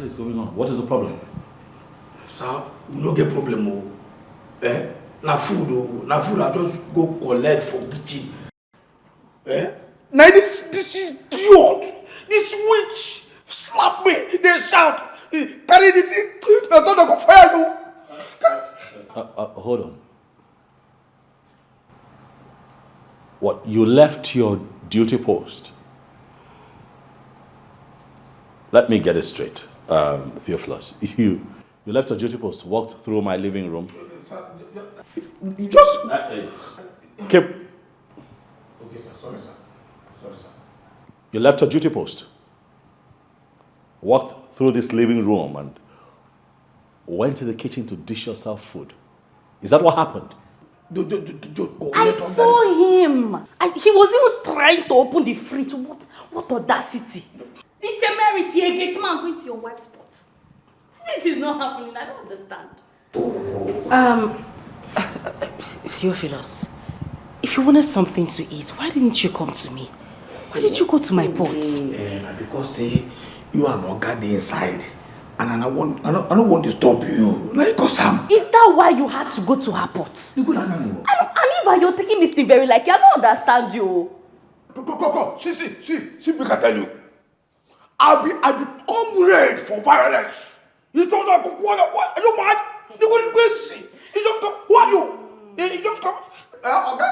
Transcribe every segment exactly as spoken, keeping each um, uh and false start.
is going on? What is the problem? Sir, we no get problem o. Eh? Na food o, na food I just go collect for kitchen. Eh? Na this this idiot, this witch slap me, dey shout, eh, carry this thing, na thunder go fire you. Uh, uh, hold on. What, you left your duty post? Let me get it straight, um, Theophilus. You, you left your duty post, walked through my living room. You just Keep. Okay, sir. Sorry, sir. Sorry, sir. You left your duty post, walked through this living room, and went to the kitchen to dish yourself food. Is that what happened? Do, do, do, do, do, go, I let us saw him. I, he was even trying to open the fridge. What, what audacity? It's a merit. You're a gate man going to your wife's pot. This is not happening. I don't understand. Um, Theophilus, if you wanted something to eat, why didn't you come to me? Why did you go to my pot? Eh, na because say you and Oga dey inside, and I no want, I no, I no want disturb you. Na you cause am. Is that why you had to go to her pot? You go down now. I don't, and if you're taking this thing very lightly, I don't understand you. Go, go, go, go. See, see, see, see, make I tell you. I be, I be comrade for violence. You don't know what, what? Are you mad? You go to see. You just come. Who are you? You, you just come. Uh, okay.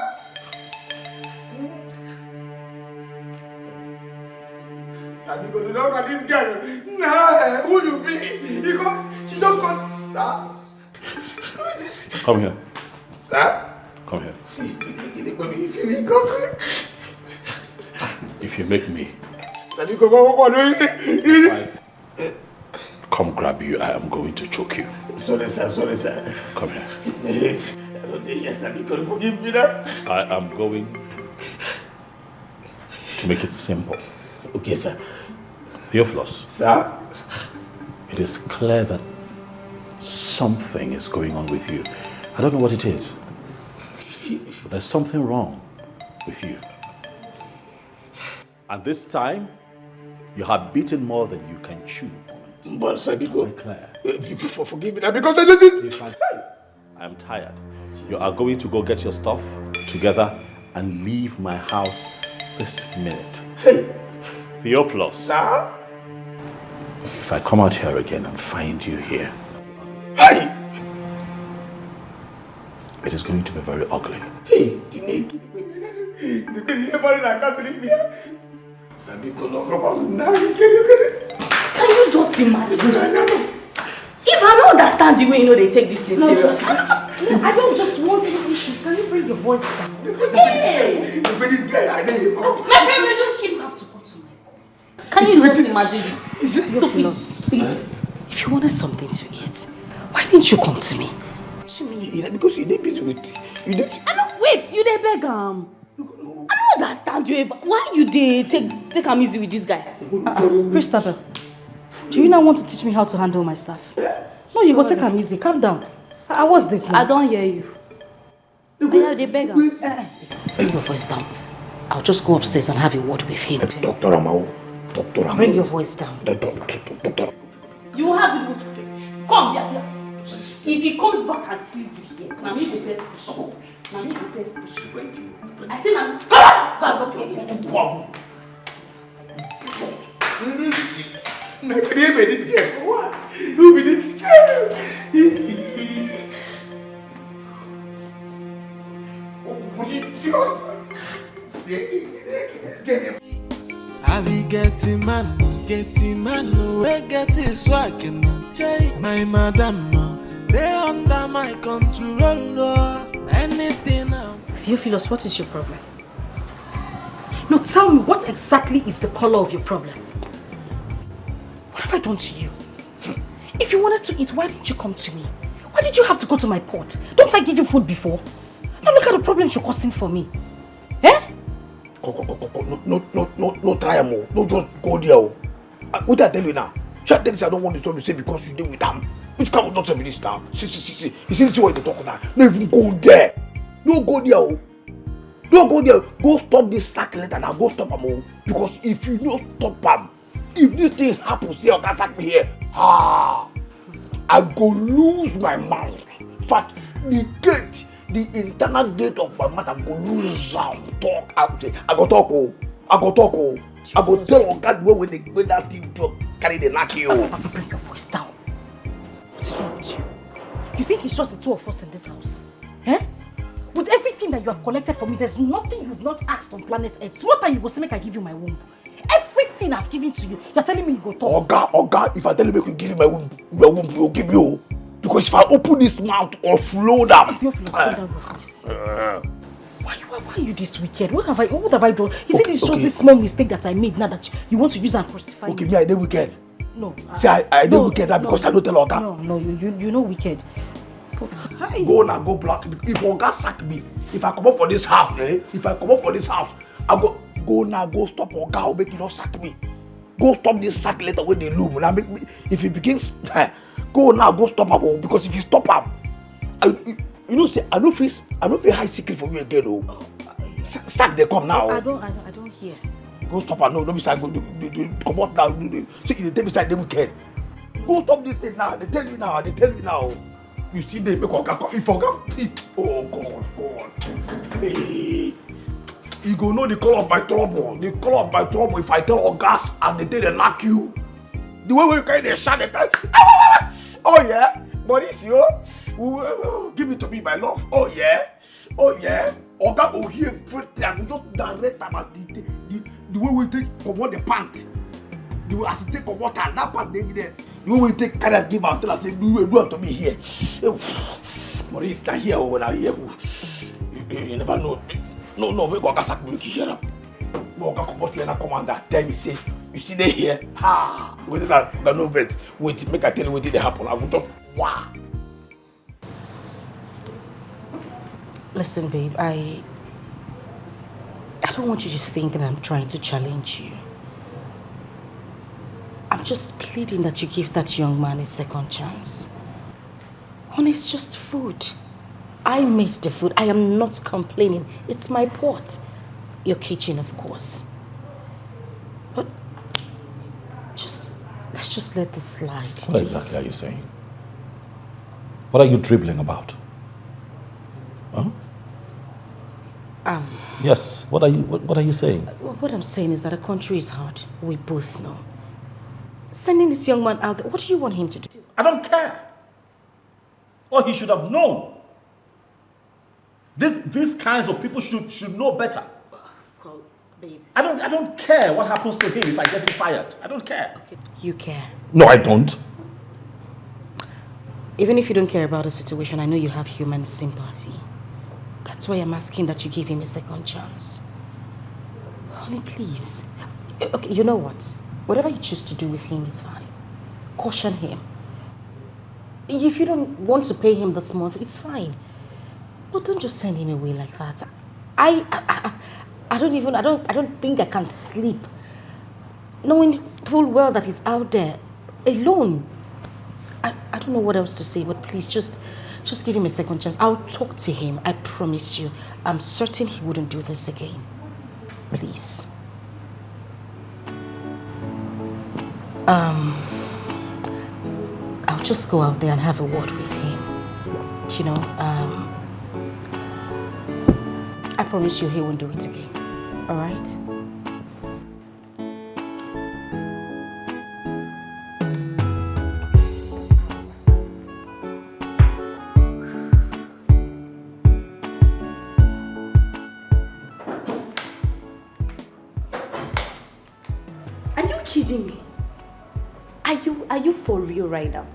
Sabi go to know about this girl. Nah, who you be? He come. She just come. Sir. Come here. Sir. Come here. He go be feeling cause. If you make me Sabi go go go. if I come grab you, I am going to choke you. Sorry, sir. Sorry, sir. Come here. Yes. I don't think yes, Sabi go forgive me now. I am going to make it simple. Okay, sir. Theophilus, Sir. it is clear that something is going on with you. I don't know what it is, but there's something wrong with you. And this time, you have bitten more than you can chew. But Sabi go. Clear. Uh, you for forgive me now because I did it. I'm tired. You are going to go get your stuff together and leave my house this minute. Hey, Theophilus, sir. If I come out here again and find you here, Hey. It is going to be very ugly. Hey, you make you make me like that, leave me. Sabi go no problem now. You get it, you get it. Can you just imagine? Good, I know. If I don't understand the way you know they take this thing serious. I don't just want any issues. Can you bring your voice down? Hey! You be this girl, I know you come. My friend, you don't keep have to go to my court. Can you just imagine this? Theophilus, if you wanted something to eat, why didn't you come to me? What you mean? Is that because you dey busy with you dey I don't wait, you dey beg am. I don't understand you ever. Why you dey take take am easy with this guy? Christabel, do you now want to teach me how to handle my staff? No, you go take am easy. Calm down. Ah, what's this now? I don't hear you. Oya, dey beg am. Bring your voice down. I'll just go upstairs and have a word with him. Doctor Amao, Doctor Amao. Bring your voice down. Doctor, Doctor. You have the mood. Come, yeah, yeah. If he comes back and sees you here, na me go first push. Na me go first push. I say na me. Come out! Go and lock your door. Make me be this girl. Who be this girl? Oh, idiot. This girl. I be getting man, getting man, we get his swag and change. My madam, uh, they under my control, no. Anything now. Theophilus, what is your problem? No, tell me, what exactly is the color of your problem? What have I done to you? If you wanted to eat, why didn't you come to me? Why did you have to go to my pot? Don't I give you food before? Now look at the problems you're causing for me. Eh? Go, go, go, go, go. No, no, no, no, no, try am o. No, just go there o. Uh, what I tell you now? Should I tell you say I don't want to stop you say because you dey with am? Which kind of nonsense be this now? See, see, see, see. You see, see what you talk now. No even go there. No go there o. No go there. Go stop this sack letter now. Go stop am o. Because if you no stop am, If this thing happen, say Oga sack me here, ah, I go lose my mouth. In fact, the gate, the internal gate of my mouth, I go lose am. Talk, I go say, I go talk, oh, I go talk, oh, I go tell Oga the way wey dey, wey that thing just carry dey knack you. Papa, Papa, bring your voice down. What is wrong with you? You think it's just the two of us in this house? Eh? With everything that you have collected for me, there's nothing you've not asked on planet Earth. So what time you go say make I give you my womb? Everything I've given to you, you're telling me you go talk. Oga, Oga, if I tell you make you give me my womb, your womb will give you. Because if I open this mouth or flow down. Theophilus, come down, please. Why, why, why are you this wicked? What have I, what have I done? You see, okay, this is just okay, this small mistake that I made now that you, you want to use and crucify me. Okay, me, I dey wicked. No. See, I, I dey wicked now because I don't tell Oga. No, no, you, you, you know wicked. Hi. Go now, go black. If Oga sack me, if I come up for this house, eh? If I come up for this house, I go, go now, go stop Oga, or make he not sack me. Go stop this sack letter wey dey loom. Now make me, if he begins, go now, go stop am, oh, because if you stop am, I, you, you know say I no fit, I no fit hide secret from you again, oh. Sack dey come now. I don't, I don't, I don't hear. Go stop am, no, no be say I go do, do, do, comot now. Do, do. See, you dey tell me say I dey wicked. Go stop this thing now. They tell you now. They tell you now. You see, they make Oga come. If Oga, oh God, God, hey, you go know the color of my trouble. The color of my trouble. If I tell Ogas and they tell they knock you, the way we carry the shot, they tell, oh yeah, Mauricio, give it to me, my love. Oh yeah, oh yeah. Oga go hear everything. I go just direct am as the, the, the way we take comot the pant. The way as he take comot am, that part dey evident. The way we take carry am give am, tell am say, do, do am to me here. Maurice, na here, oh, na here, oh. You, you, you never know. No, no, make Oga sack me, make you hear am. Make Oga comot here, na come and tell me say, you see dey here. Ha! Wait, na, na no vex. Wait, make I tell you wetin dey happen. I go just, wow. Listen, babe, I, I don't want you to think that I'm trying to challenge you. I'm just pleading that you give that young man a second chance. Honey, it's just food. I made the food. I am not complaining. It's my pot. Your kitchen, of course. But just, let's just let this slide, please. What exactly are you saying? What are you dribbling about? Huh? Um, yes, what are you, what, what are you saying? Wh-, what I'm saying is that the country is hard. We both know. Sending this young man out there, what do you want him to do? I don't care. Or he should have known. This, these kinds of people should, should know better. Well, babe. I don't, I don't care what happens to him if I get him fired. I don't care. Okay. You care. No, I don't. Even if you don't care about the situation, I know you have human sympathy. That's why I'm asking that you give him a second chance. Honey, please. Okay, you know what? Whatever you choose to do with him is fine. Caution him. If you don't want to pay him this month, it's fine. But don't just send him away like that. I, I, I, I don't even, I don't, I don't think I can sleep knowing full well that he's out there alone. I, I don't know what else to say, but please just, just give him a second chance. I'll talk to him. I promise you. I'm certain he wouldn't do this again. Please. Um, I'll just go out there and have a word with him. You know, um, I promise you he won't do it again. All right? Are you kidding me? Are you, are you for real right now?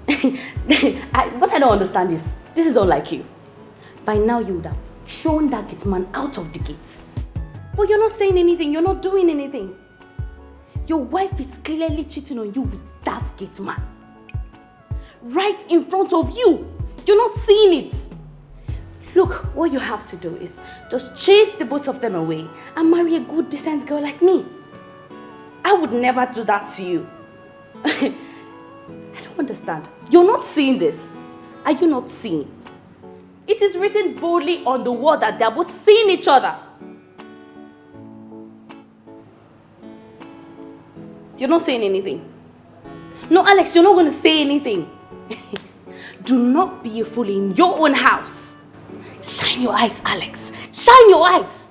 I, what I don't understand is, this is unlike you. By now, you would have thrown that gate man out of the gate. But you're not saying anything, you're not doing anything. Your wife is clearly cheating on you with that gate man. Right in front of you. You're not seeing it. Look, what you have to do is just chase the both of them away and marry a good, decent girl like me. I would never do that to you. I don't understand. You're not seeing this. Are you not seeing? It is written boldly on the wall that they are both seeing each other. You're not saying anything. No, Alex, you're not going to say anything. Do not be a fool in your own house. Shine your eyes, Alex. Shine your eyes.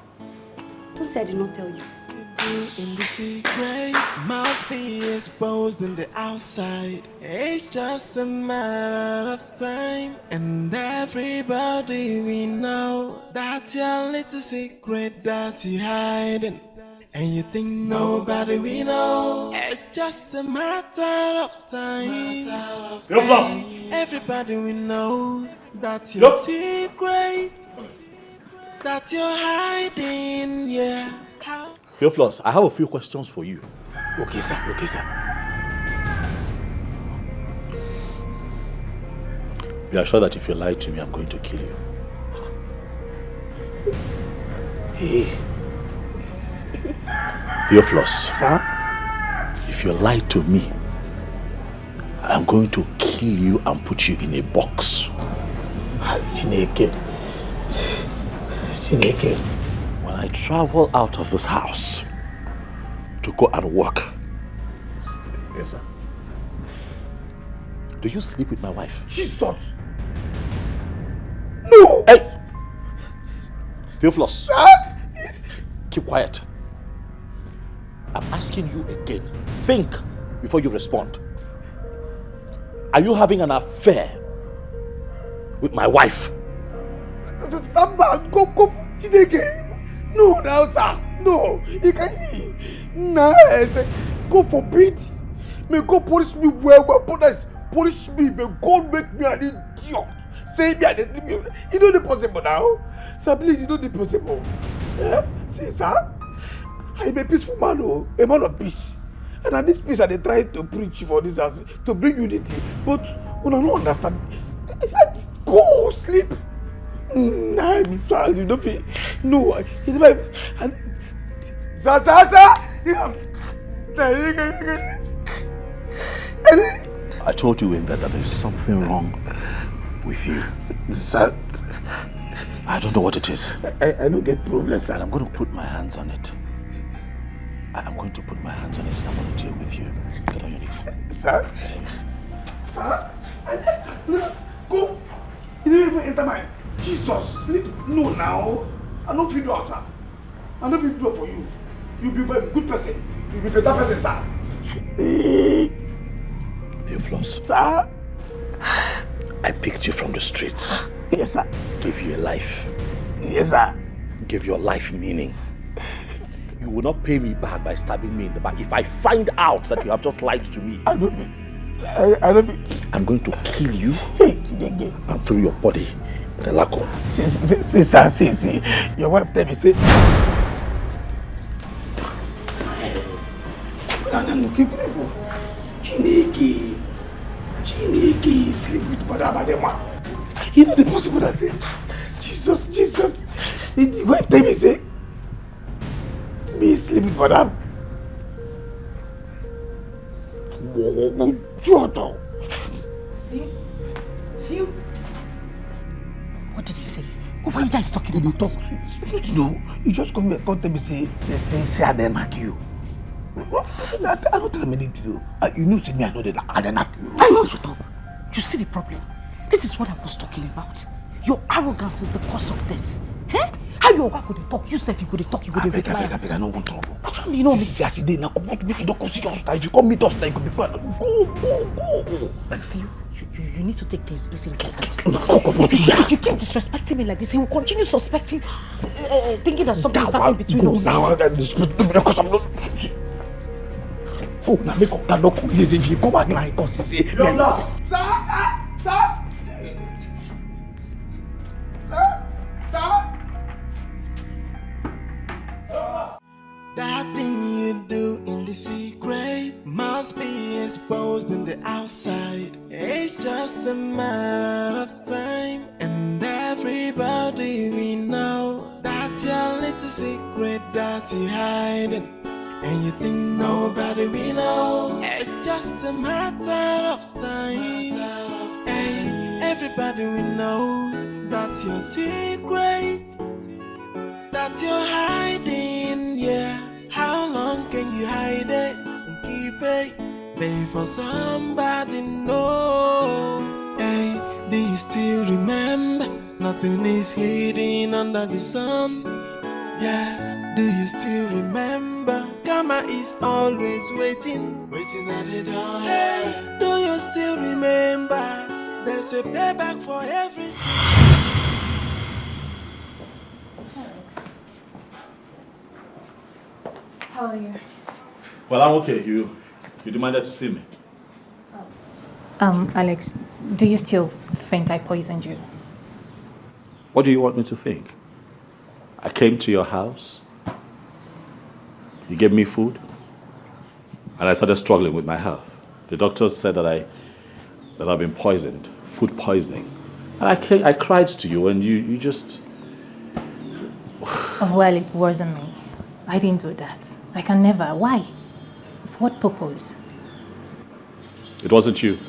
Don't say I did not tell you. In the secret must be exposed in the outside. It's just a matter of time, and everybody we know that your little secret that you hiding, and you think nobody we know. It's just a matter of time. Matter of Young blood. Time. Everybody we know that your Yup. Secret that you're hiding, yeah. How Theophilus, I have a few questions for you. Okay, sir. Okay, sir. Be assured that if you lie to me, I'm going to kill you. Hey. Theophilus. Sir? If you lie to me, I'm going to kill you and put you in a box. Chineke. Chineke. When I travel out of this house to go and work, yes, sir. Do you sleep with my wife? Jesus! No! Hey! Theophilus! Sir? Keep quiet. I'm asking you again. Think before you respond. Are you having an affair with my wife? Samba, go, go, Chineke. No, no, sir. No, you can. No, I say, God forbid. May God punish me well, well, punish, punish me. May God make me an idiot. Say me an idiot. You know the possible now? Sir, please, you know the possible. Eh? See, sir, I'm a peaceful man, oh, a man of peace. And at this peace, I dey try to preach for this house to bring unity. But una no understand. Go sleep. Nah, sir, you don't feel. No, it's my. Sir, sir, sir. I told you in that, that there's something wrong with you. Sir, I don't know what it is. I, I don't get problem, sir. I'm going to put my hands on it. I- I'm going to put my hands on it and I'm going to deal with you. Get on your knees. Sir? Sir? Go! You don't even enter my Jesus. Sleep. No, now. I don't feel do am, sir. I don't feel do am for you. You be a good person. You be better person, sir. Theophilus. Sir? I picked you from the streets. Yes, sir. Gave you a life. Yes, sir. Gave your life meaning. You will not pay me back by stabbing me in the back if I find out that you have just lied to me. I don't feel. I, I don't feel. I'm going to kill you Hey, Chineke. And throw your body in the laco. See, see, see, sir, see, see. Your wife tell me, say, no, no, no, keep it. Chineke. Chineke, sleep with Madam Adema. You know the possible that say, Jesus, Jesus. The wife tell me, say, me sleep with Madam. Shut up. Phil? Phil? What did he say? What were you guys talking about? He talk. You don't know. You just come here, come tell me, say, say, say, say, I didn't knock you. I, I don't tell him anything. You know, say me, I know that I didn't knock you. I know, shut up. You see the problem? This is what I was talking about. Your arrogance is the cause of this. Eh? How your oga go dey talk? You sef, you go dey talk, you go dey Abeg, reply. Abeg, abeg, I no want trouble. Which one you know me? See, see, as e dey now, comot, make you no come serious. Now, if you come meet us, now you go be quiet. Go, go, go. See, you, you, you need to take things easy in this house. No, come, come, come, If you, if you keep disrespecting me like this, he will continue suspecting, uh, uh, thinking that something is happening between Go us. now, that is because I'm not. Oh, now make up that door. Come here, if you come back now, you come see, say, Sir, sir, sir. Sir, sir. That thing you do in the secret must be exposed in the outside. It's just a matter of time, and everybody we know that your little secret that you hiding, and you think nobody we know. It's just a matter of time. Hey, everybody we know that your secret that you're hiding, yeah. How long can you hide it? Keep Pay, pay for somebody, no. Hey, do you still remember? Nothing is hidden under the sun. Yeah, do you still remember? Karma is always waiting, waiting at the door. Hey, do you still remember? There's a payback for every sin. How are you? Well, I'm okay. You you demanded to see me. Um, Alex, do you still think I poisoned you? What do you want me to think? I came to your house. You gave me food, and I started struggling with my health. The doctors said that I that I've been poisoned, food poisoning. And I came, I cried to you, and you you just Oh, well, it wasn't me. I didn't do that. I can never. Why? For what purpose? It wasn't you.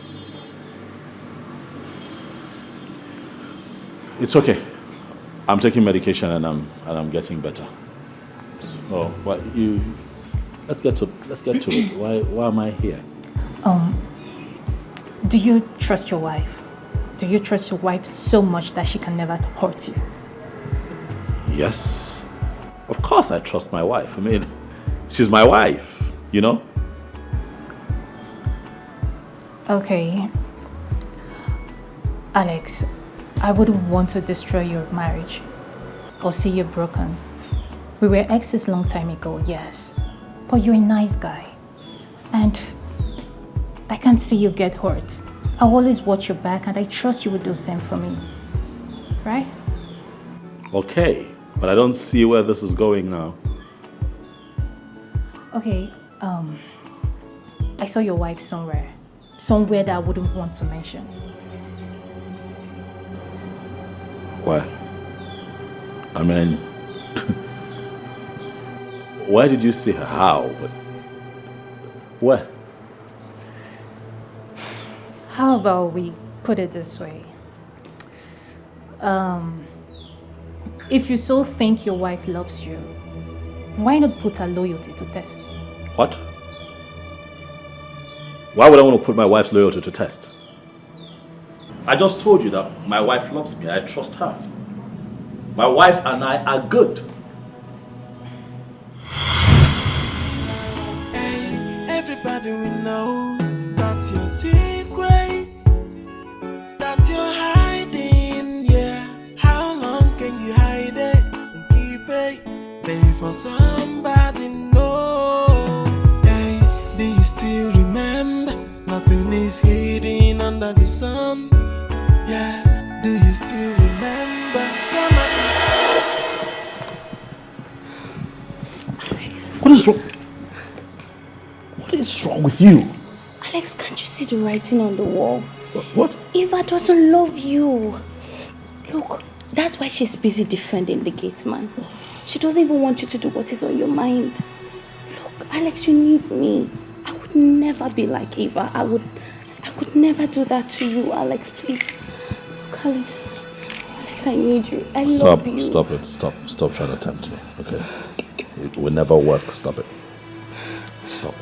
It's okay. I'm taking medication and I'm and I'm getting better. So, what you? Let's get to let's get to it. Why why am I here? Um, do you trust your wife? Do you trust your wife so much that she can never hurt you? Yes. Of course I trust my wife. I mean, she's my wife, you know? Okay. Alex, I wouldn't want to destroy your marriage or see you broken. We were exes long time ago, yes. But you're a nice guy. And I can't see you get hurt. I always watch your back and I trust you would do the same for me. Right? Okay, but I don't see where this is going now. Okay, um, I saw your wife somewhere. Somewhere that I wouldn't want to mention. Where? I mean, where did you see her? How? But where? How about we put it this way? Um, if you so think your wife loves you, why not put her loyalty to test? What? Why would I want to put my wife's loyalty to test? I just told you that my wife loves me. I trust her. My wife and I are good. Hey, everybody we know that's your secret that you're hiding, yeah. How long can you hide it? Keep it, pay for somebody, no. Hey, do you still remember? Nothing is hidden under the sun. Yeah, do you still remember? Come on. What is wrong? What is wrong with you? Alex, can't you see the writing on the wall? What? Eva doesn't love you. Look, that's why she's busy defending the gate man. She doesn't even want you to do what is on your mind. Look, Alex, you need me. I would never be like Eva. I would I could never do that to you, Alex, please. Look, Alex. Alex, I need you. I stop, love you. Stop it. Stop. Stop trying to tempt me. Okay. It will never work. Stop it. Stop.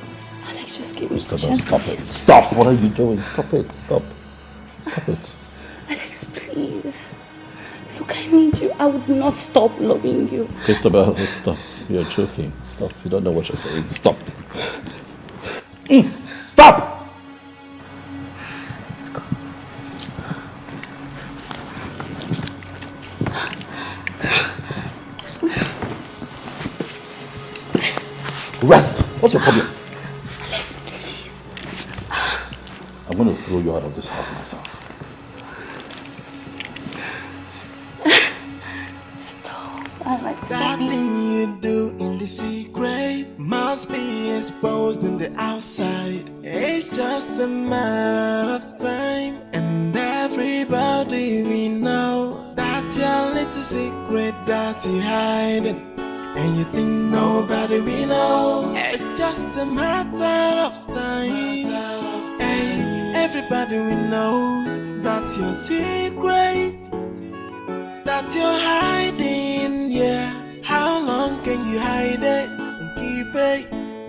Alex, just give me Stop the it. chance. Stop it. Stop. What are you doing? Stop it. Stop. Stop it. Alex, please. Look, I need you. I would not stop loving you. Christabel, stop. You're joking. Stop. You don't know what you're saying. Stop. Mm. Stop! Let's go. Rest. What's your problem? Alex, please. I'm going to throw you out of this house myself. Stop. Alex, That stop. Thing you do in the secret must be exposed in the outside. It's just a matter of time, and everybody we know that your little secret that you hiding, and you think nobody we know. It's just a matter of time. Hey, everybody we know that your secret that you're hiding, yeah. How long can you hide it? Keep it,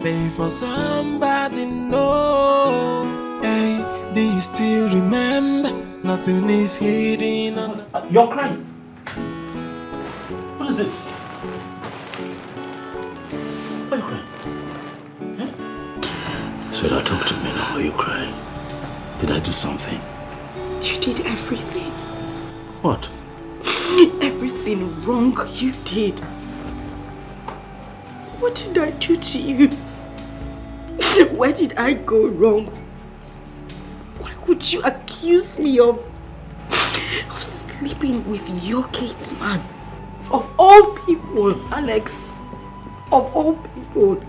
Pray for somebody, no. Hey, do you still remember? Nothing is hidden. Uh, you're crying. What is it? Why are you crying? Sweetheart, talk to me now. Are you crying? Did I do something? You did everything. What? Everything wrong you did. What did I do to you? Where did I go wrong? Why would you accuse me of, of sleeping with your kids, man? Of all people, Alex. Of all people.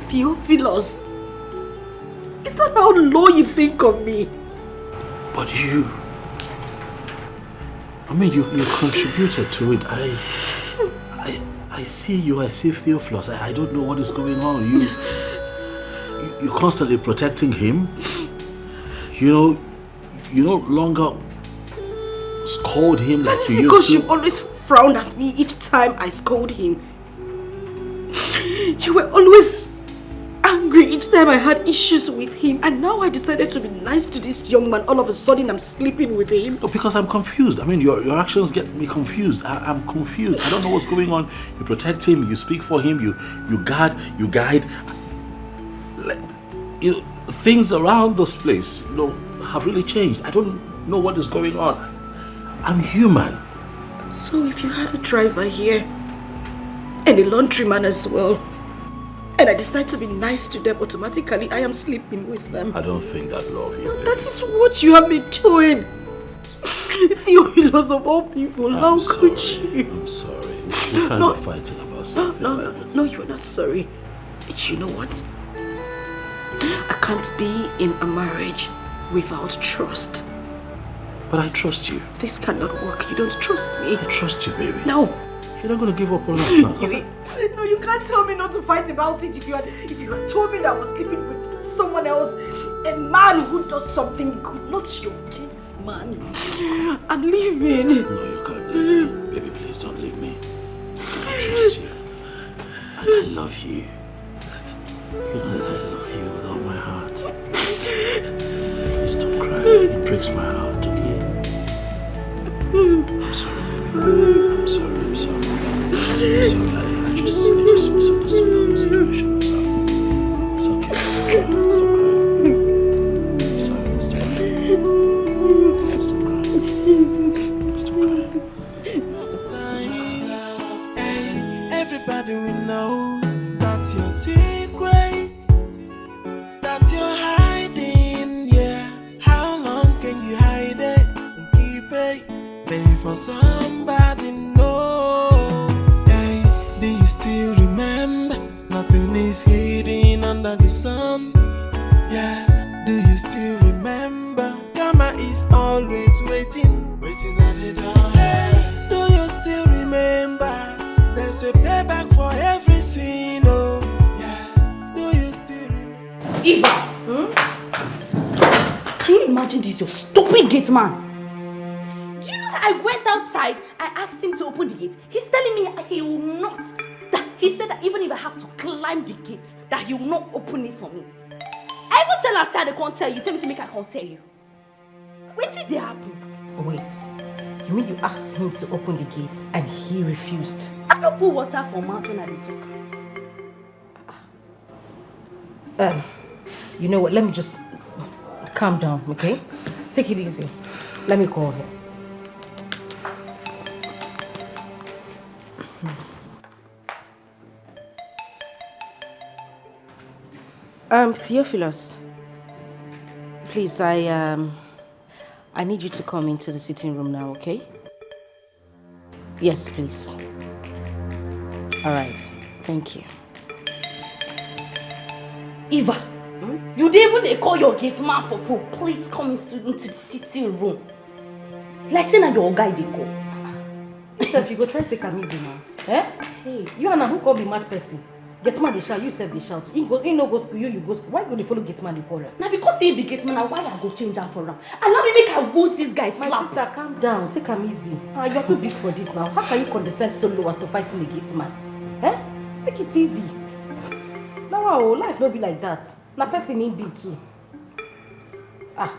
Theophilus. Is that how low you think of me? But you, I mean, you, you contributed to it. I, I, I see you, I see Theophilus. I, I don't know what is going on. You, you, you're constantly protecting him. You know, you no longer scold him like you used to. That is because you always frowned at me each time I scold him. You were always angry each time I had issues with him, and now I decided to be nice to this young man. All of a sudden, I'm sleeping with him. No, because I'm confused. I mean, your, your actions get me confused. I, I'm confused. I don't know what's going on. You protect him, you speak for him, you, you guard, you guide. Like, you know, things around this place, you know, have really changed. I don't know what is going on. I'm human. So if you had a driver here and a laundryman as well, and I decide to be nice to them, automatically I am sleeping with them. I don't think that love you, baby. That is what you have been doing. Theophilus of all people, how could you? I'm sorry. We can't be fighting about something like this. No, no, no, no, you are not sorry. You know what? I can't be in a marriage without trust. But I trust you. This cannot work. You don't trust me. I trust you, baby. No. You're not gonna give up on us now. You, no, you can't tell me not to fight about it. If you had, if you had told me that I was sleeping with someone else, a man who does something good, not your kids, man. I'm leaving. No, you can't leave me. Baby, please don't leave me. I trust you. And I love you. And I love you with all my heart. Please don't cry. It breaks my heart, okay? I'm sorry, baby. I'm sorry, I'm sorry. I'm sorry. I, I just, I just misunderstood the whole situation. I'm sorry. It's okay. It's okay. Stop crying. I'm sorry. Stop crying. Stop crying. Stop crying. Hey, everybody we know that your secret that you're hiding, yeah. How long can you hide it? Keep it. Pray for somebody, no. Hey, do you still remember? Nothing is hidden under the sun. Yeah, do you still remember? Karma is always waiting, waiting at the door. Hey, do you still remember? There's a payback for every sin, oh. Yeah, do you still remember? Eva! Hmm? Can you imagine this, your stupid gate man? Do you know that I went outside, I asked him to open the gate? He's telling me he will not. That he said that even if I have to climb the gate, that he will not open it for me. I even tell her, say I dey come tell you, tell me say make I come tell you. Wetin dey happen? Wait, you mean you asked him to open the gate and he refused? I no put water for mouth when I dey talk. Um, you know what? Let me just calm down, okay? Take it easy. Let me call him. Um, Theophilus, please, I, um, I need you to come into the sitting room now, okay? Yes, please. All right. Thank you. Eva, hmm? You dey even dey call your gate man for phone. Please come into, into the sitting room. Like say na your oga you dey call. Sef, you go try take am easy now. Eh? Hey. You and who call be mad person? Gate man dey shout, you sef dey shout. He go, he no go school, you, you go school. Why you go dey follow gate man dey quarrel? Na because he be gate man, na why I go change am for am. Allow me make I woos this guy slap. My sister, calm down. Take am easy. Ah, you're too big for this now. How can you condescend so low as to fight in the gate man? Eh? Take it easy. Now Oh, life no be like that. Na person im be too. Ah,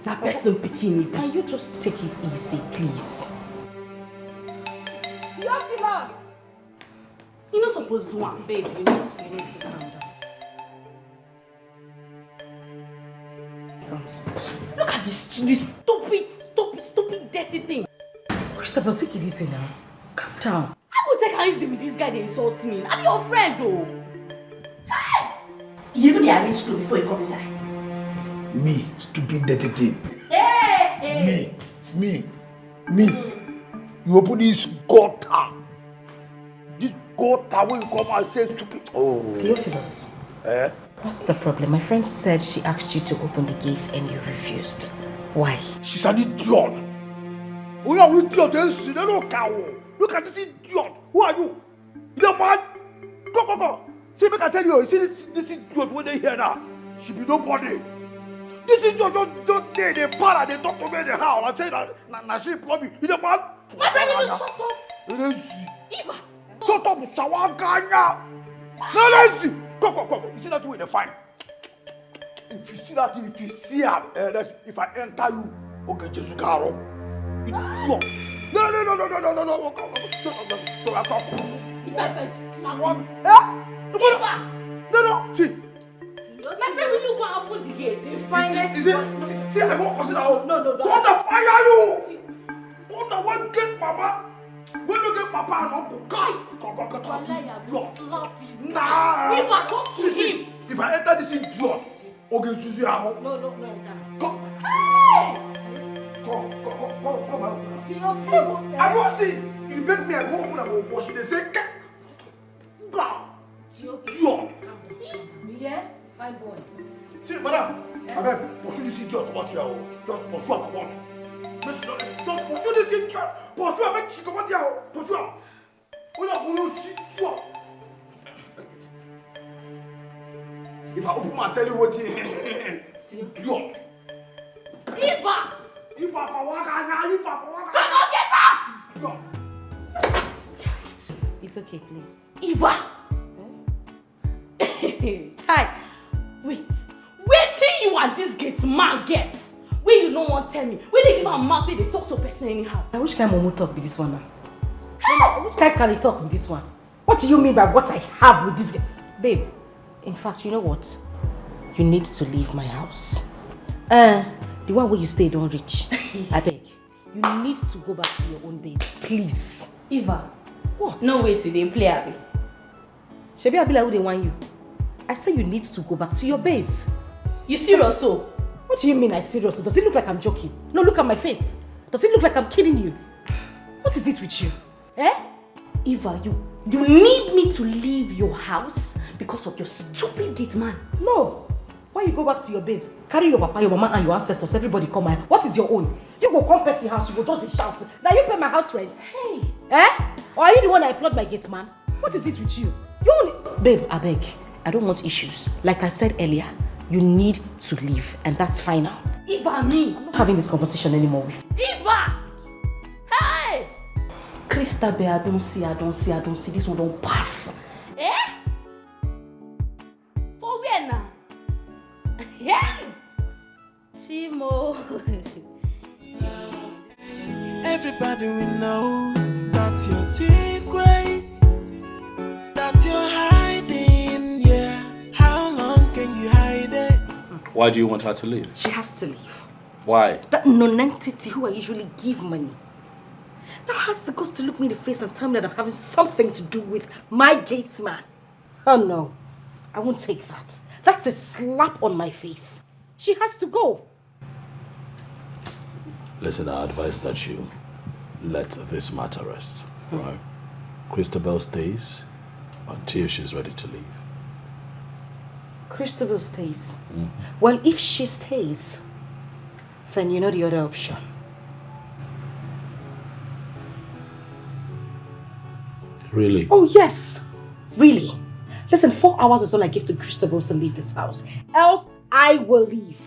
na person pikin im be. Can you just take it easy, please? Theophilus! You no suppose do am. Babe, you need to, you need to calm down. Comes. Look at this, this stupid, stupid, stupid, dirty thing. Christabel, take it easy now. Calm down. I go take am easy with this guy dey insult me. I'm your friend, though. Hey! You even dey arrange clothes before you come inside. Me, stupid dirty thing. Hey, hey. Me, me, me. You open this gutter. This gutter wey you come out say stupid. Oh. Theophilus. Eh? What's the problem? My friend said she asked you to open the gate and you refused. Why? She's an idiot. Oya, we idiot, eh? She don't know cow. Look at this idiot. Who are you? You dey mad? Go, go, go. See, make I tell you, you see this, this idiot wey dey here now? She be nobody. This idiot just, just dey, dey para, dey talk to me anyhow. I say na, na, na she employ me. You dey mad? My friend, will you shut up? Lazy. Eva. Shut up, Shawaganya. No lazy. Come, come, come. You see that way dey fine. If you see that thing, if you see am, eh, that's, if I enter you, okay, Jesus, go. Idiot. No, no, no, no, no, no, no, no. Come, come, come. Come, come, come. Come, come, come. If I can slap you. Eh? Eva. No, no. See. My friend, will you go and open the gate? The finest. You see, see, see, I won't consider. No, no, no. Thunder fire you. Thunder won't get mama. When you get papa and uncle, come, come, come, come, come. Wallahi, I will slap this guy. Nah. If I talk to him. If I enter this idiot, okay, Susie, I hope. No, no, no, no. Come. Hey! Come, come, come, come, come, come. See your place. I won't see. You beg me, I go open, I go wash it. They say, "Ka-, ga." See your place. Idiot. Yeah? Fine boy. See, madam, eh? Abeg, pursue this idiot comot here o. Just pursue am comot. Make she no, just pursue this idiot. Pursue am, make she comot here o. Pursue am. Oya, go, you see, pursue am. If I open mouth tell you wetin, idiot. Eva! Eva for waka now, Eva for waka. Come on, get out! Idiot. It's okay, please. Eva! Chai, wait. Wetin you and this gate man get? Wey you no wan tell me? Wey dey give am mouth, wey dey talk to person anyhow? Na which kind mumu talk be this one now? Hey! Which kind carry talk be this one? What do you mean by what I have with this guy? Babe, in fact, you know what? You need to leave my house. Eh, the one where you stay don't reach. I beg. You need to go back to your own base, please. Eva. What? No way to dey play, abi? Shebi I be like who dey want you? I say you need to go back to your base. You serious so? What do you mean I serious? Does it look like I'm joking? No, look at my face. Does it look like I'm kidding you? What is it with you? Eh? Eva, you, you need me to leave your house because of your stupid gate man? No. Why you go back to your base? Carry your papa, your mama, and your ancestors, everybody come out. What is your own? You go come person house, you go just dey shout. Now you pay my house rent. Hey! Eh? Or are you the one that employed my gate man? What is it with you? You only... Babe, I beg. I don't want issues. Like I said earlier, you need to leave, and that's final. Eva, me. I'm not having this conversation anymore with you. Eva! Hey! Christabel, I don't see, I don't see, I don't see. This one don't pass. Eh? For where now? Hey! Chimo. Everybody will know that your secret, that you're hiding, yeah. How long can you hide it? Why do you want her to leave? She has to leave. Why? That nonentity who I usually give money now has the guts to look me in the face and tell me that I'm having something to do with my gate man. Oh no, I won't take that. That's a slap on my face. She has to go. Listen, I advise that you let this matter rest, right? Christabel stays until she's ready to leave. Christabel stays? Well, if she stays, then you know the other option. Really? Oh, yes. Really. Listen, four hours is all I give to Christabel to leave this house. Else, I will leave.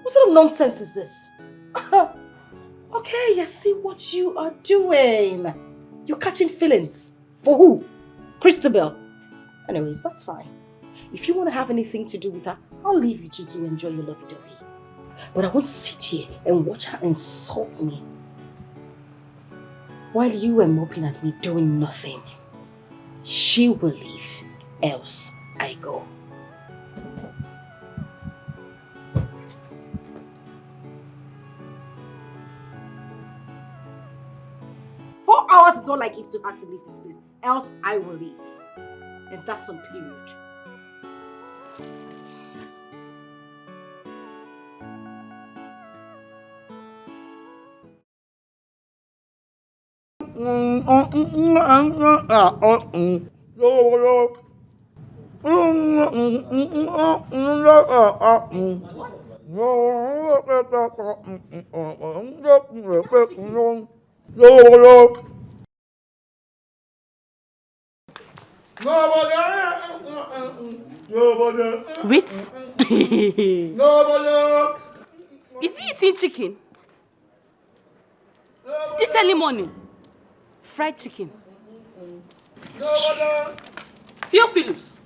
What sort of nonsense is this? Okay, I see what you are doing. You're catching feelings. For who? Christabel. Anyways, that's fine. If you want to have anything to do with her, I'll leave you to do enjoy your lovey-dovey. But I won't sit here and watch her insult me while you were moping at me doing nothing. She will leave, else I go. Four hours is all I give to her to leave this place, else I will leave. And that's on period. Wait. Is he eating chicken? This early morning? Fried chicken. Theophilus,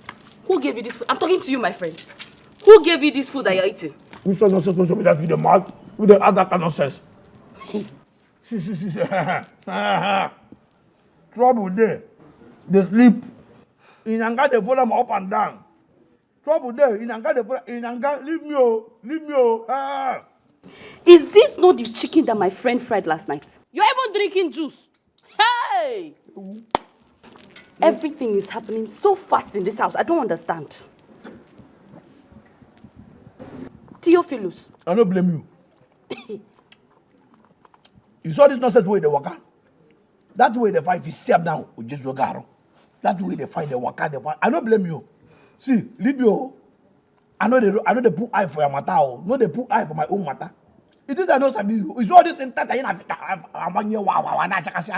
who gave you this food? I'm talking to you, my friend. Who gave you this food that you're eating? Which one not supposed to be that with the mouth? With the other kind of sense? See, see, see, see. Trouble there. They sleep. Inanga, they follow them up and down. Trouble there. Inanga, they follow. Inanga, leave me, oh. Leave me, oh. Ah. Is this not the chicken that my friend fried last night? You're even drinking juice. Hey! Everything is happening so fast in this house. I don't understand. Theophilus. I don't blame you. You saw this nonsense way they waka. That way they fight, if you see them now, we just go around. That way they fight, they waka, they fight. I don't blame you. See, leave you. I know they, I know they put eye for your matter. Oh. No, they put eye for my own matter. It is I know sabi you. It's all this thing that I, I, I, I, I,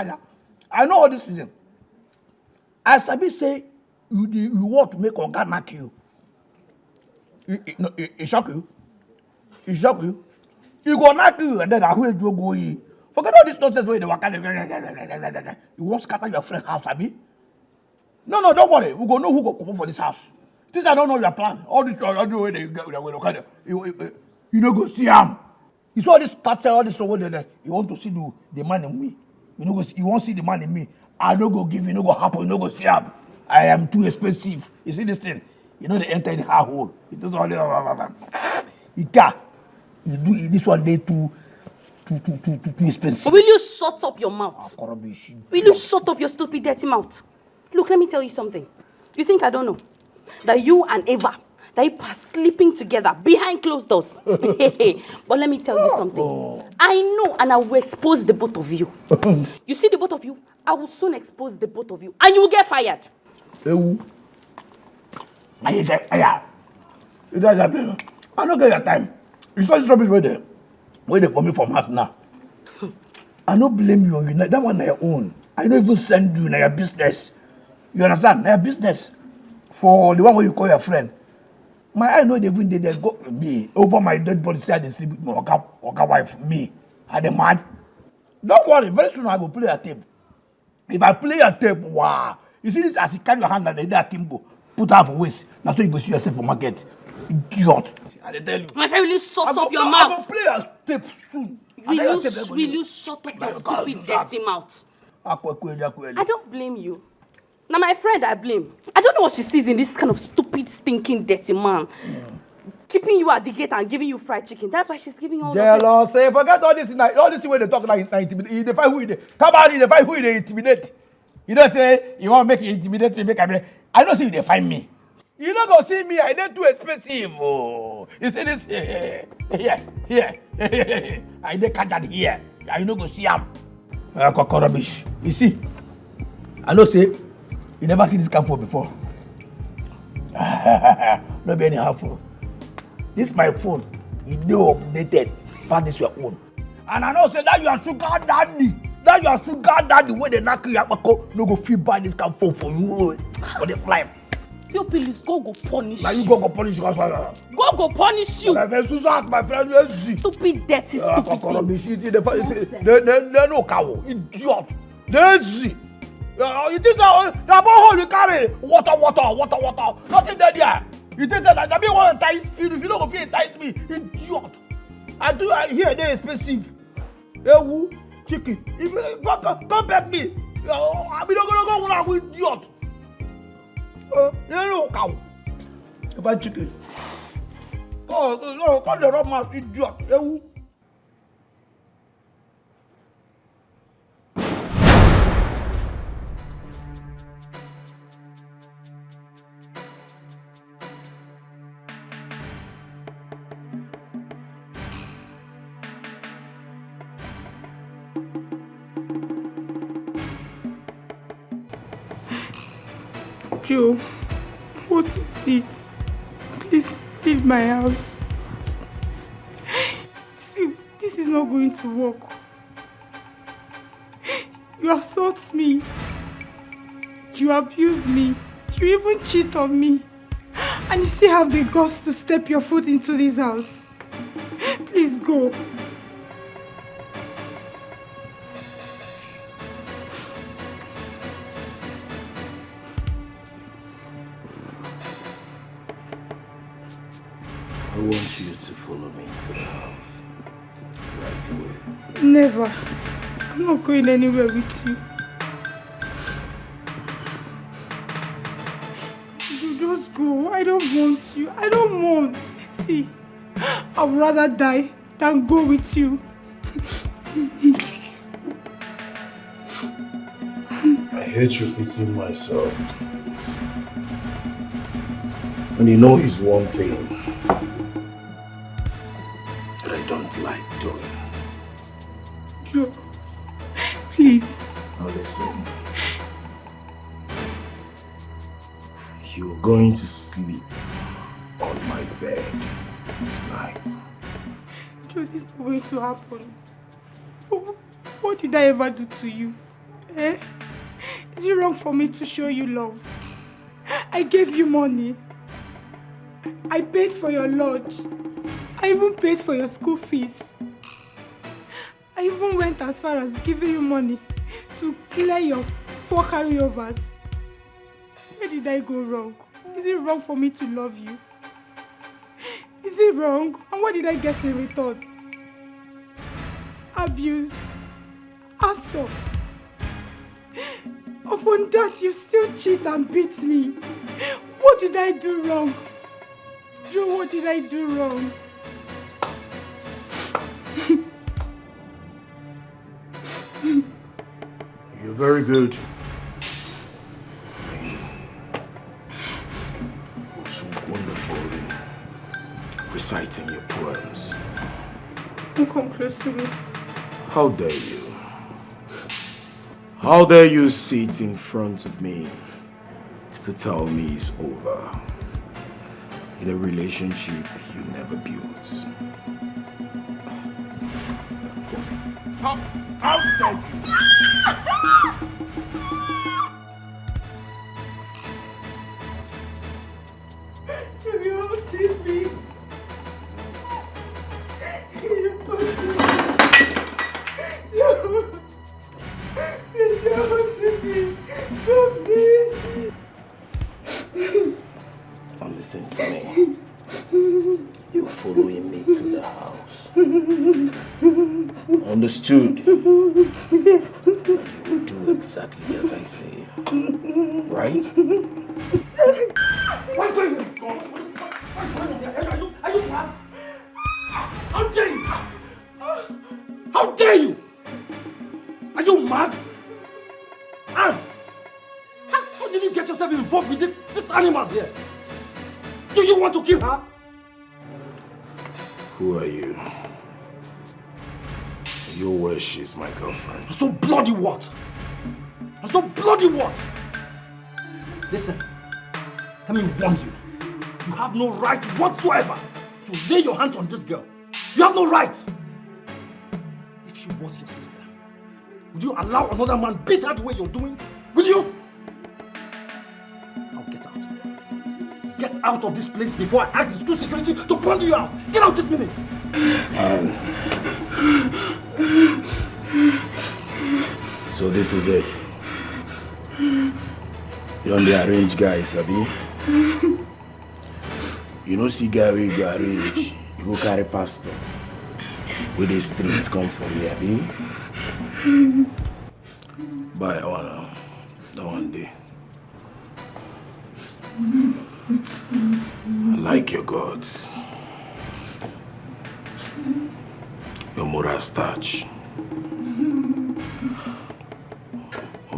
I, I know all this thing. I sabi say you, you, you want to make Oga knock you. It, it, no, it, it shock you. It shock you. He go knock you and then I will go go ye. Forget all this nonsense where they waka. You won't scatter your friend house, abi? No, no, don't worry. We go know who go come for this house. This I don't know your plan. All this all the way they get with the kind of you, you, you, you no go see am. You saw this touch all this over there. You want to see the, the man in me. You no go see, you won't see the man in me. I no go give you, no go happen, you no go see am. I am too expensive. You see this thing? You know they enter in her hole. It is all it got. You do it, this one day too, too, too, too, too, too expensive. Will you shut up your mouth? Akorobishi. Will you shut up your stupid dirty mouth? Look, let me tell you something. You think I don't know that you and Eva, that you are sleeping together behind closed doors? But let me tell you something. Oh. I know, and I will expose the both of you. You see the both of you? I will soon expose the both of you, and you will get fired. Ewu. I get fired. You guys are playing. I don't get your time. You saw this rubbish right there. Where they for me from heart now. I no blame you on you. That one na your own. I no even send you na your business. You understand? Na your business. For the one where you call your friend. My eye no dey even dey there go me over my dead body say I dey sleep with my oga oga wife me. I dey mad. Don't worry, very soon I go play your tape. If I play your tape, wow. You see this as you carry your hand and the akimbo, put her for waist. Now so you go see yourself for market. Idiot. I dey tell you. My friend, will you shut I go, up your I mouth? I go play your tape soon. Will you, will you shut up your stupid dirty mouth? I don't blame you. Now my friend, I blame. I don't know what she sees in this kind of stupid, stinking, dirty man. Keeping you at the gate and giving you fried chicken. That's why she's giving you all of this. Jealous. Say, forget all this. All this way they talk like it's intimidate. They find who they come out. They find who they intimidate. You don't say you want to make you intimidate me. Make I. I don't see you. They find me. You no go see me, I dey too expensive. Oh. You see this? Here, here, here. I dey catch am here. I no go see am. Uh, koko rubbish. You see, I know say you never see this kind phone before. No be anyhow phone. This my phone, e dey updated pass this your own. And I know say that your sugar daddy, that your sugar daddy wey dey knack you akpako no go fit buy this kind phone for you oh, for the life. You please go go punish. Now you go go punish you. God go punish you. My friend, Susan, ask my friend, let's see. Stupid, dirty, stupid thing. They, they, they, they no cow, idiot. Let's see. Uh, you think that uh, the borehole you carry? Water, water, water, water. Nothing there there. You think that that me want to entice you? If you don't go fit entice me, idiot. I do. I hear they expensive. Ewu, chicken. If you come, come, come beg me. Uh, I be not gonna go when I with idiot. Uh, you know cow. If I chicken. Oh, no, come the rob my idiot. Ewu. Joe, what is it? Please leave my house. See, this is not going to work. You assault me. You abuse me. You even cheat on me. And you still have the guts to step your foot into this house. Please go. I want you to follow me into the house right away. Never. I'm not going anywhere with you. You just go. I don't want you. I don't want. See, I'd rather die than go with you. I hate repeating myself. And you know is one thing that I don't like doing. Joe, please. Now listen. You're going to sleep on my bed tonight. Joe, this is not going to happen. What did I ever do to you? Eh? Is it wrong for me to show you love? I gave you money. I paid for your lodge. I even paid for your school fees. I even went as far as giving you money to clear your four carryovers. Where did I go wrong? Is it wrong for me to love you? Is it wrong? And what did I get in return? Abuse. Assault. Upon that, you still cheat and beat me. What did I do wrong? Joe, what did I do wrong? You're very good. You're so wonderful in reciting your poems. Don't come close to me. How dare you? How dare you sit in front of me to tell me it's over in a relationship you never built? How, how dare you? You hurting me. You hurting me. You Please don't hurt me. Don't, please. Now listen to me. You're following me to the house. Understood? Yes. You will do exactly as I say. Right? What's going on? What's going on here? Are you, are you mad? How dare you? How dare you? Are you mad? Anne, how, how did you get yourself involved with this, this animal here? Do you want to kill her? Who are you? You wish she's my girlfriend. And so bloody what? And so bloody what? Listen, let me warn you. You have no right whatsoever to lay your hands on this girl. You have no right. If she was your sister, would you allow another man beat her the way you're doing? Will you? Now get out. Get out of this place before I ask the school security to pound you out. Get out this minute. So this is it. You don dey arrange guys, abi? You no see guy wey you go arrange, you go carry pastor wey dey street come for me, abi? Buy one, uh, that one dey. I like your guts. Your moral starch.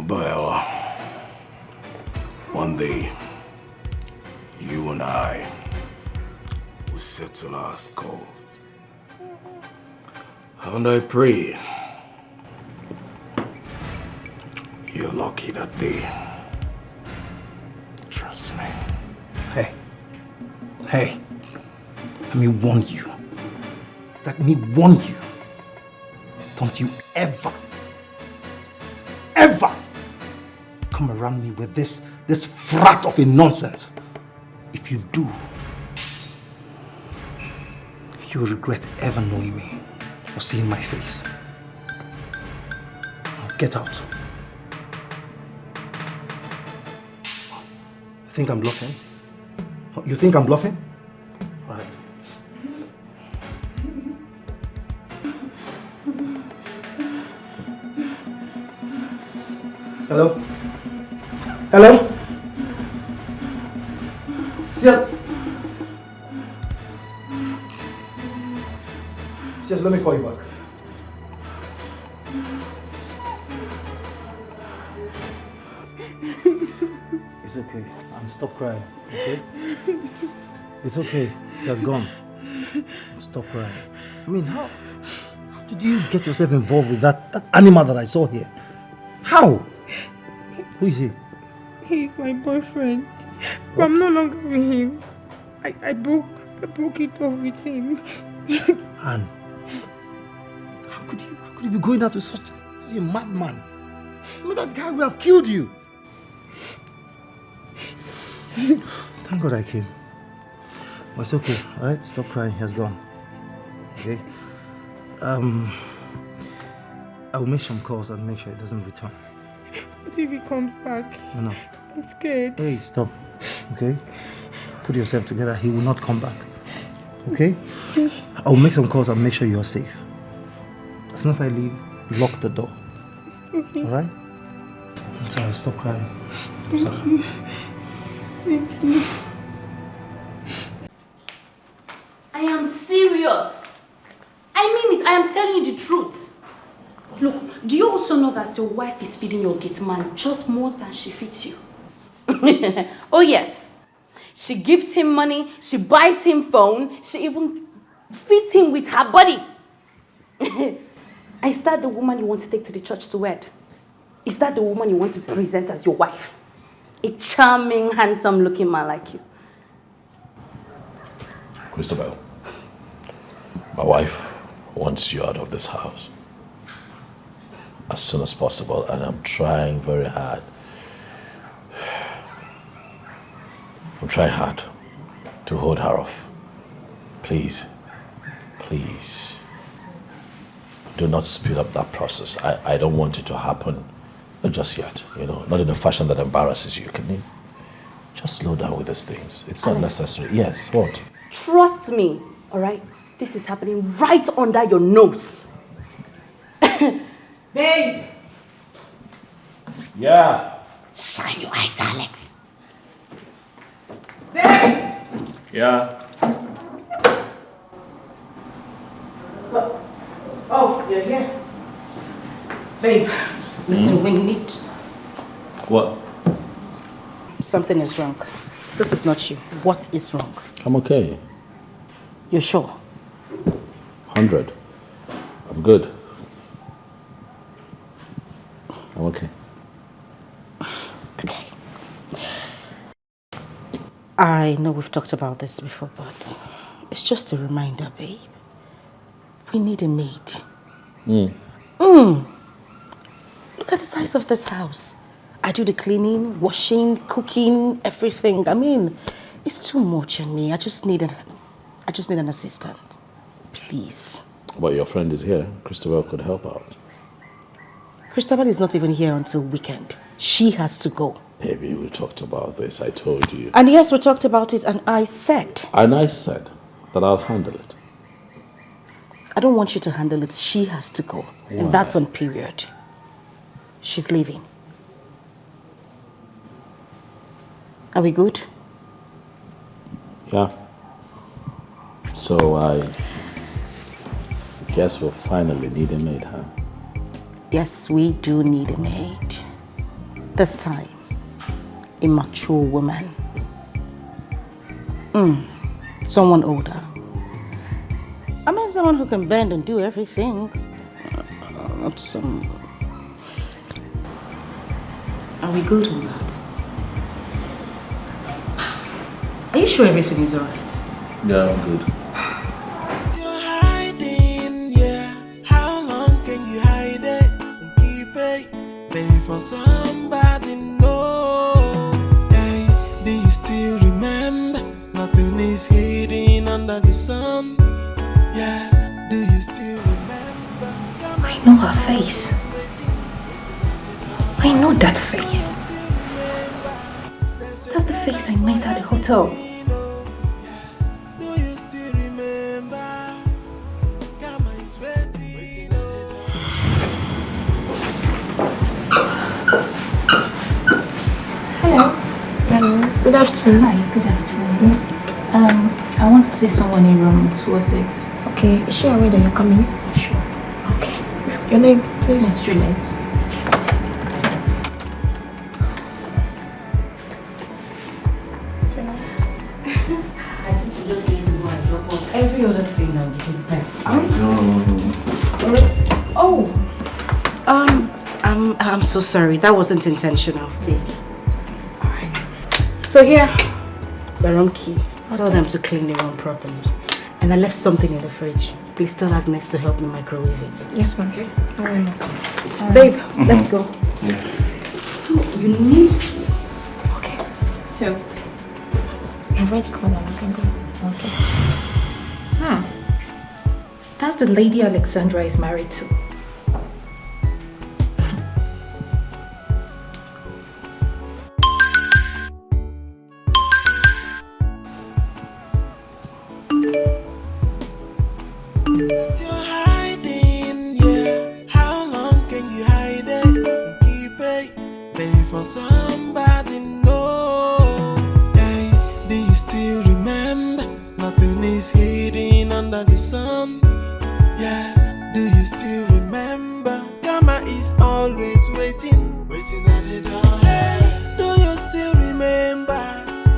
But, uh, one day, you and I will settle our scores. And I pray you're lucky that day. Trust me. Hey. Hey. Let me warn you. Let me warn you. Don't you ever, ever come around me with this, this frat of a nonsense. If you do, you'll regret ever knowing me or seeing my face. Now get out. You think I'm bluffing? You think I'm bluffing? All right. Hello? Hello? Yes. Yes, let me call you back. It's okay. And stop crying, okay? It's okay. He has gone. Stop crying. I mean, how, how did you get yourself involved with that, that animal that I saw here? How? Who is he? He's my boyfriend. But I'm no longer with him. I, I broke I broke it off with him. Anne, how could you how could you be going out with such, such a madman? I mean, that guy would have killed you. Thank God I came. But it's okay, all right? Stop crying. He has gone. Okay? Um, I'll make some calls and make sure he doesn't return. What if he comes back? No, no. I'm scared. Hey, stop. Okay? Put yourself together. He will not come back. Okay? I'll make some calls and make sure you're safe. As soon as I leave, lock the door. All right? I'm sorry, stop crying. I'm sorry. Thank you. I am serious. I mean it. I am telling you the truth. Look, do you also know that your wife is feeding your gate man just more than she feeds you? Oh yes. She gives him money, she buys him phone, she even feeds him with her body. Is that the woman you want to take to the church to wed? Is that the woman you want to present as your wife? A charming, handsome looking man like you. Christabel, my wife wants you out of this house as soon as possible, and I'm trying very hard. I'm trying hard to hold her off. Please, please, do not speed up that process. I, I don't want it to happen just yet, you know, not in a fashion that embarrasses you. Can you just slow down with these things? It's not necessary. Yes, what? Trust me, all right? This is happening right under your nose. Babe! Yeah. Shine your eyes, Alex. Babe! Yeah. Oh, you're here. Babe, listen, we need. What? Something is wrong. This is not you. What is wrong? I'm okay. You're sure? Hundred. I'm good. I'm okay. Okay. I know we've talked about this before, but it's just a reminder, babe. We need a maid. Mm. Mm. Look at the size of this house. I do the cleaning, washing, cooking, everything. I mean, it's too much on me. I just need an, I just need an assistant. Please. But your friend is here. Christabel could help out. Christabel is not even here until weekend. She has to go. Baby, we talked about this. I told you. And yes, we talked about it, and I said. And I said that I'll handle it. I don't want you to handle it. She has to go. Why? And that's on period. She's leaving. Are we good? Yeah. So I guess we'll finally need a maid, huh? Yes, we do need a maid. This time, a mature woman. Mm. Someone older. I mean, someone who can bend and do everything. Uh, not some. Are we good on that? Are you sure everything is alright? Yeah, I'm good. You're hiding, yeah. How long can you hide it? Keep it. Pay for somebody, no. Hey, do you still remember? Nothing is hidden under the sun. Yeah, do you still remember? I know her face. I know that face. That's the face I met at the hotel. Do you still remember? Karma is waiting. Hello. Hello. Good afternoon. Hi, good afternoon. Um, I want to see someone in room two oh six. Okay, is she aware that you're coming? Sure. Okay. Your name, please. Miss Juliet. I think you just need to go and drop off every other thing that we can pack. I know. Oh, um, I'm I'm so sorry. That wasn't intentional. All right. So here, the room key. Tell them to clean the room properly. And I left something in the fridge. Please tell Agnes to help me microwave it. Yes, ma'am. Okay. All right. Babe, let's go. Yeah. So you need. Okay. So I've already called her. You can go. Okay. Hmm. That's the lady Alexandra is married to. You're hiding, yeah. How long can you hide it? Keep it. Pay for somebody, no. Hey, do you still remember? Nothing is hidden under the sun. Yeah, do you still remember? Karma is always waiting, waiting at the door. Hey, do you still remember?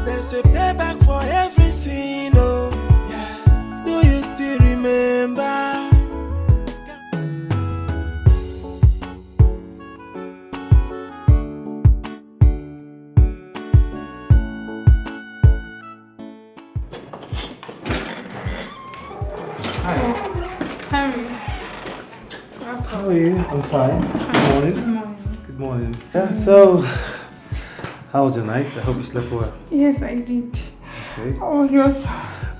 There's a payback for every sin, oh. Yeah, do you still remember? Hi. Harry. How are you? I'm fine. Good morning. Good morning. Good morning. Yeah, so, how was your night? I hope you slept well. Yes, I did. Okay. Oh, yes.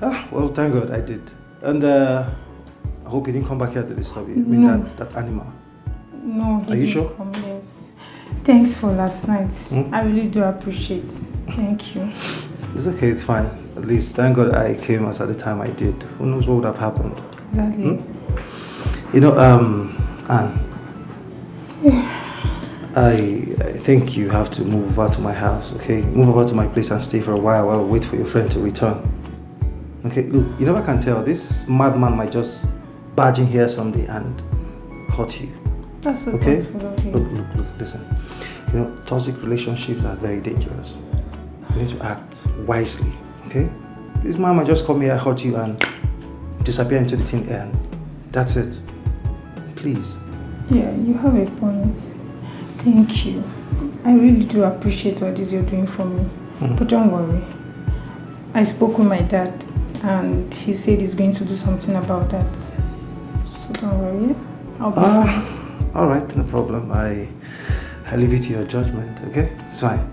Ah, well, thank God I did. And uh, I hope you didn't come back here to disturb you. I mean, No. that, that animal. No, he Are you didn't sure? Come, yes. Thanks for last night. Hmm? I really do appreciate. Thank you. It's okay, it's fine. At least, thank God I came as at the time I did. Who knows what would have happened? Exactly. Hmm? You know, um, Anne, I, I think you have to move over to my house, okay? Move over to my place and stay for a while while we wait for your friend to return. Okay, look, you never can tell. This madman might just barge in here someday and hurt you. That's so Okay? thoughtful of you. Look, look, look, listen. You know, toxic relationships are very dangerous. You need to act wisely, okay? This man might just come here, hurt you, and disappear into the thin air, and that's it. Please. Yeah, you have a point. Thank you. I really do appreciate what is you're doing for me. Mhm. But don't worry. I spoke with my dad, and he said he's going to do something about that. So don't worry. I'll be Ah, fine. All right, no problem. I, I leave it to your judgment, okay? It's fine.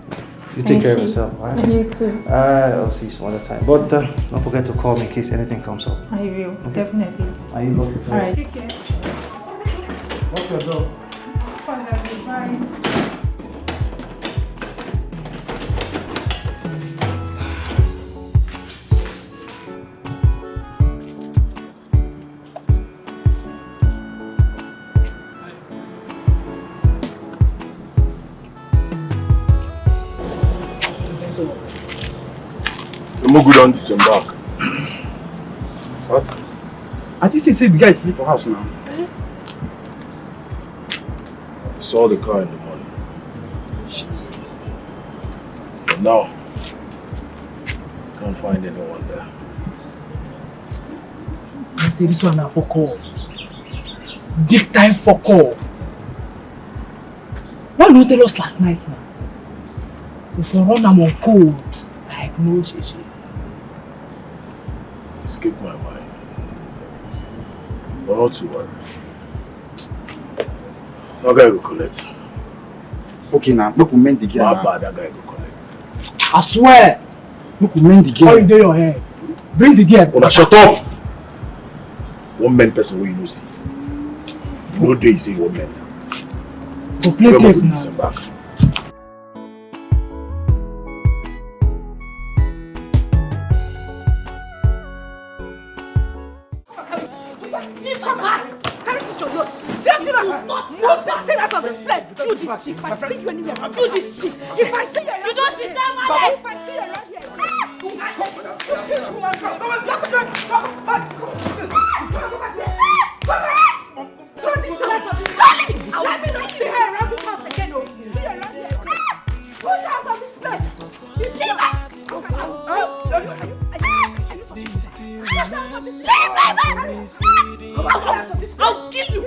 You take Thank care of you. yourself, all right? And you too. I'll see you some other time. But uh, don't forget to call me in case anything comes up. I will, Okay. Definitely. Are you lucky? All right. Take care. Lock your door. Of course, I will. Bye. Who go don disembark? What? I think say say the guy sleep for house now. Saw the car in the morning. Shit. But now, can't find anyone there. I say this one na for call. Big time for call. Why you no tell us last night now? We for run am on cold like no sheshe. Escape my mind. But not to worry. No guy go collect. Okay now, make we mend the game. My Now. Bad, that guy go collect. I swear. Make we mend the How you game. dey your head? Bring the game. Una shut up! One man person wey you no see. You no dey say one man. Go play Come game with now. Disembark. Come back! Carry this your load. Just give us. Move this thing out of this place. You this shit. If I see you anywhere, you this shit. If I see you, you don't deserve my life. If I see you around here, let me not see her around this house again. Oh, see you around here. Push her out of this place. You give her. I'll kill you.